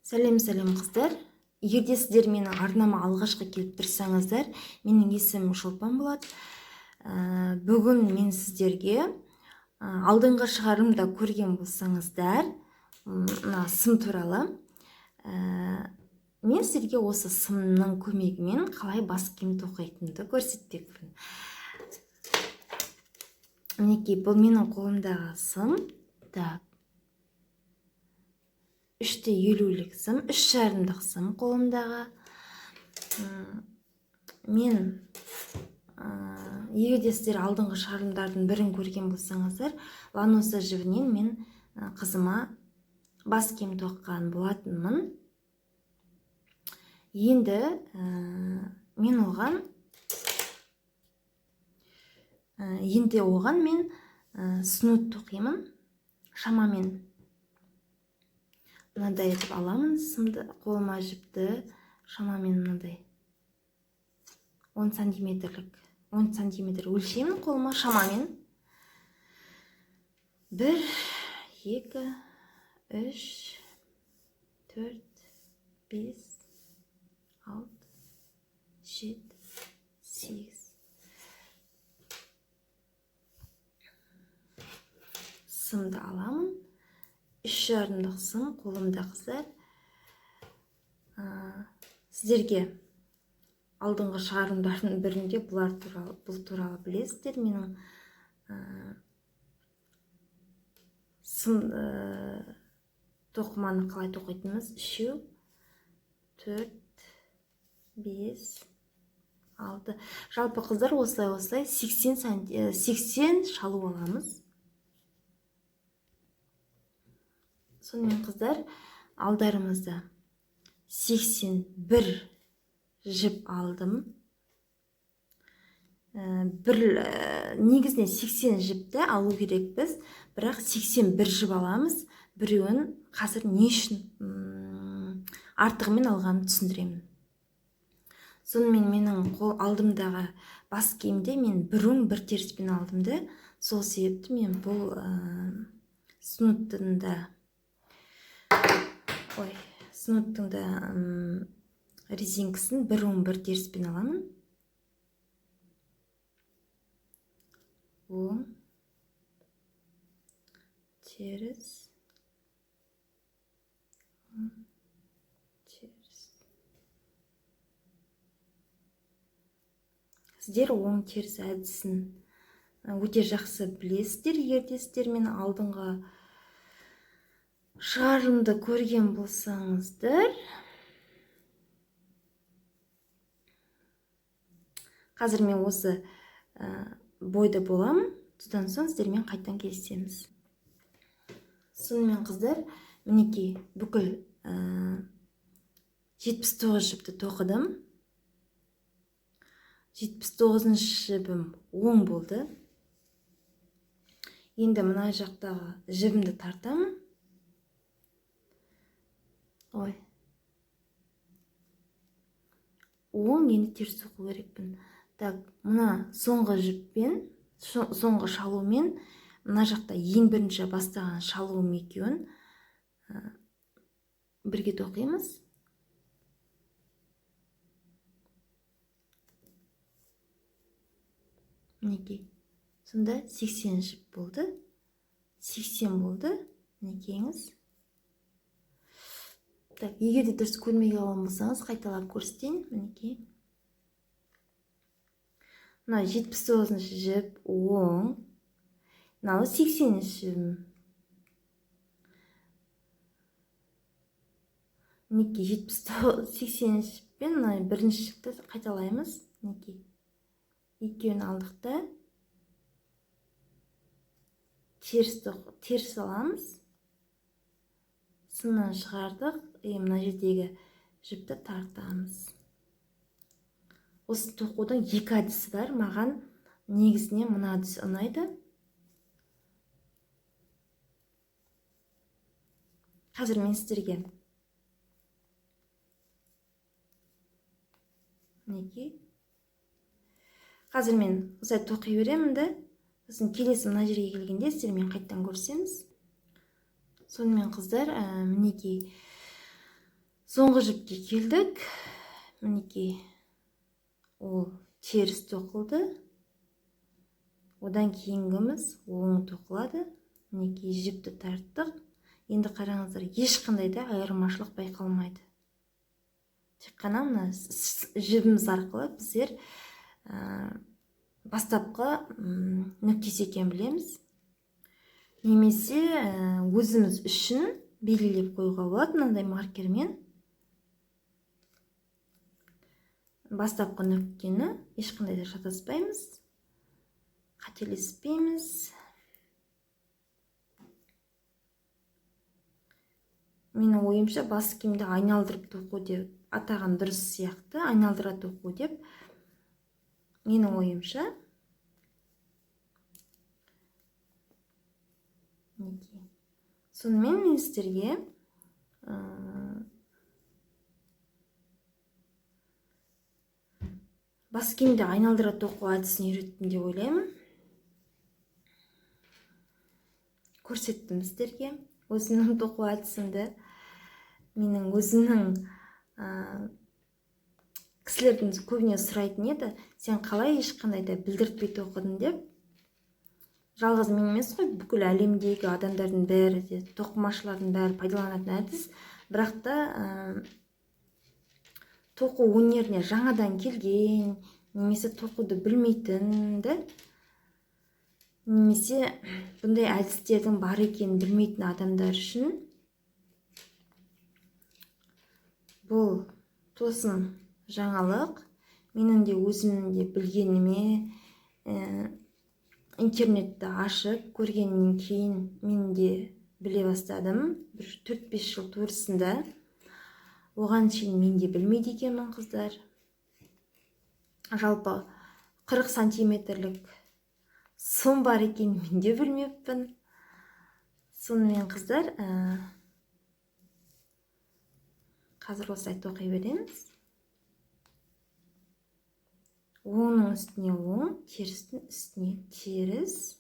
Сәлем, сәлем, қыздар. Егер де сіздер менің арнама алғашқы келіп тұрсаңыздар, менің есімім Шолпан болады. Бүгін мен сіздерге алдыңғы шығарымда көрген болсаңыздар, мына сым туралы, мен сіздерге осы сымның көмегімен қалай бас киім тоқитынымды көрсетпекпін. Мінекей, бұл менің қолымдағы сым. Так. 3,50-лік сым, 3,5-дық сым қолымдағы. Мен егер де сіздер алдыңғы шығарылымдардың бірін көрген болсаңыздар, ланоса жібінен мен қызыма бас киім тоқыған болатынмын. Енді мен оған енді оған мен снуд тоқимын. Шамамен мынадай етіп аламын сымды, қолыма жіпті, шамамен мынадай 10 сантиметрлік, 10 сантиметр өлшеймін қолыма шамамен. 1, 2, 3, 4, 5, 6, 7, 8. Сымды аламын. 3,5-дық сым қолымда, қыздар. Сіздерге алдыңғы шығарылымдардың бірінде бұл туралы білесіздер. Менің сым тоқыманы қалай тоқитынымыз: 3, 4, 5, 6. Жалпы, қыздар, осылай 80 80 шалу аламыз. Сонымен, қыздар, алдарымызда 81 жіп алдым. Бір негізінен 80 жіпті алу керекпіз, бірақ 81 жіп аламыз. Біреуін қазір не үшін артығымен алғанымды түсіндіремін. Сонымен, менің қол алдымдағы бас киімде мен бір оң, бір теріспен алдым да, сол себепті мен бұл снудтың да, ой, снудтың да резинкасын бір оң, бір теріспен аламын. Оң, теріс, оң, теріс. Сіздер оң теріс әдісін өте жақсы білесіздер, егер де сіздер менің алдыңғы шығарылымды көрген болсаңыздар. Қазір мен осы бойда боламын, содан соң сіздермен қайтадан кездесеміз. Сонымен, қыздар, мінекей, бүкіл 79 жіпті тоқыдым. 79-шы жібім оң болды. Енді мына жақтағы жібімді тартамын. Ой, оң, енді теріс тоқу керекпін. Так, мына соңғы жіппен, соңғы шалумен мына жақта ең бірінші бастаған шалуым екеуін бірге тоқимыз. Мінекей, сонда 80 жіп болды. 80 болды, мінекейіңіз. Так, егер де дұрыс көрмей қалған болсаңыз, қайталап көрсетейін. Мінекей, мына 79-шы жіп оң, мынау 80-ші жібім. Мінекей, 80-ші жіппен мына бірінші жіпті қайталаймыз. Мінекей, екеуін алдық та, теріс аламыз, сымнан шығардық, и мына жердегі жіпті тартамыз. Осы тоқудың екі әдісі бар. Маған негізінен мына әдіс ұнайды. Қазір мен сіздерге, мінекей, қазір мен осылай тоқи беремін да, сосын келесі мына жерге келгенде сіздермен қайтадан көрісеміз. Сонымен, қыздар, мінекей, Соңғы жіпке келдік. Мінекей, ол теріс тоқылды. Одан кейінгіміз оң тоқылады. Мінекей, жіпті тарттық. Енді қараңыздар, ешқандай да айырмашылық байқалмайды. Тек қана мына жібіміз арқылы біздер бастапқы нүктесі екенін білеміз. Немесе өзіміз үшін белгілеп қоюға болады мынандай маркермен. Бастапқы нүктені ешқандай да шатаспаймыз, қателеспейміз. Менің ойымша, бас киімді айналдырып тоқу деп атаған дұрыс сияқты, айналдыра тоқу деп. Менің ойымша, мінекей. Сонымен мен сіздерге бас киімді айналдыра тоқу әдісін үйреттім деп ойлаймын. Көрсеттім сіздерге өзімнің тоқу әдісімді. Менің өзімнің кісілердің көбіне сұрайтын еді, сен қалай ешқандай да білдіртпей тоқыдың деп. Жалғыз мен емес қой, бүкіл әлемдегі адамдардың бәрі де, тоқымашылардың бәрі пайдаланатын әдіс. Бірақ та тоқу өнеріне жаңадан келген, немесе тоқуды білмейтін де, немесе бұндай әдістердің бар екенін білмейтін адамдар үшін бұл тосын жаңалық. Менің де өзімнің де білгеніме, интернетті ашып көргеннен кейін мен де біле бастадым. Бір 4-5 жыл турасында. Оған шейін мен де білмейді екенмін, қыздар. Жалпы 40 сантиметрлік сым бар екенін мен де білмеппін. Сонымен, қыздар, қазір осылай тоқи береміз. Оңның үстіне оң, терістің үстіне теріс.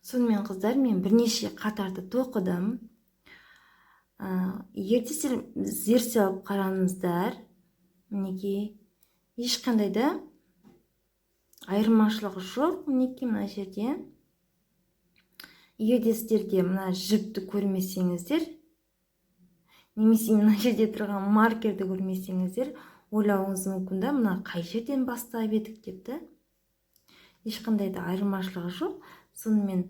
Сонымен, қыздар, мен бірнеше қатарды тоқыдым. Егер де сіздер зер салып қараңыздар, мінекей, ешқандай да айырмашылығы жоқ. Мінекей, мына жерде. Егер де сіздерде мына жіпті көрмесеңіздер, немесе мына жерде тұрған маркерді көрмесеңіздер, ойлауыңыз мүмкін да, мына қай жерден бастап едік деп та. Ешқандай да айырмашылығы жоқ. Сонымен,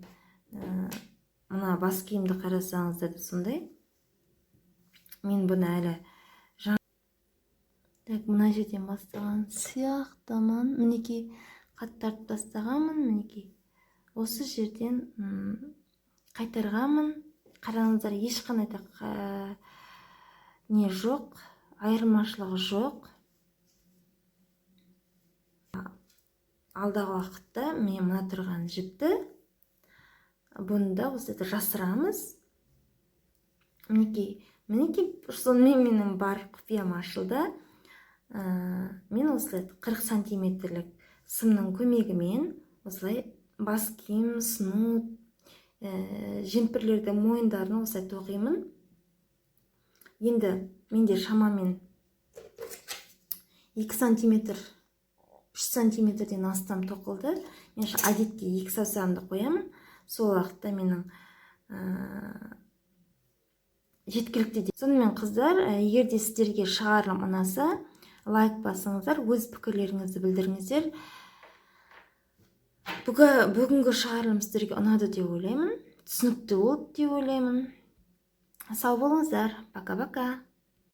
мына бас киімді қарасаңыздар да сондай. Мен бұны әлі так, мына жерден бастаған сияқтымын. Мінекей, қатты тартып тастағанмын. Мінекей, осы жерден қайтарғанмын. Қараңыздар, ешқандай да не жоқ, айырмашылығы жоқ. Алдағы уақытта мен мына тұрған жіпті бұны да осылай жасырамыз. Мінекей, мінекей, сонымен менің бар құпиям ашылды. Мен осылай 40 сантиметрлік сымның көмегімен осылай бас киім, снуд, жемпірлерді, мойындарын осылай тоқимын. Енді менде шамамен 2 сантиметр, 3 сантиметрден астам тоқылды. Мен әдетте 2 саусағымды қоямын. Сол уақытта менің жеткілікті. Сонымен, қыздар, егер де сіздерге шығарылым ұнаса, лайк басыңыздар, өз пікірлеріңізді білдіріңіздер. Бүгінгі шығарылым сіздерге ұнады деп ойлаймын, түсінікті болды деп ойлаймын. Сау болыңыздар. Пока-пока.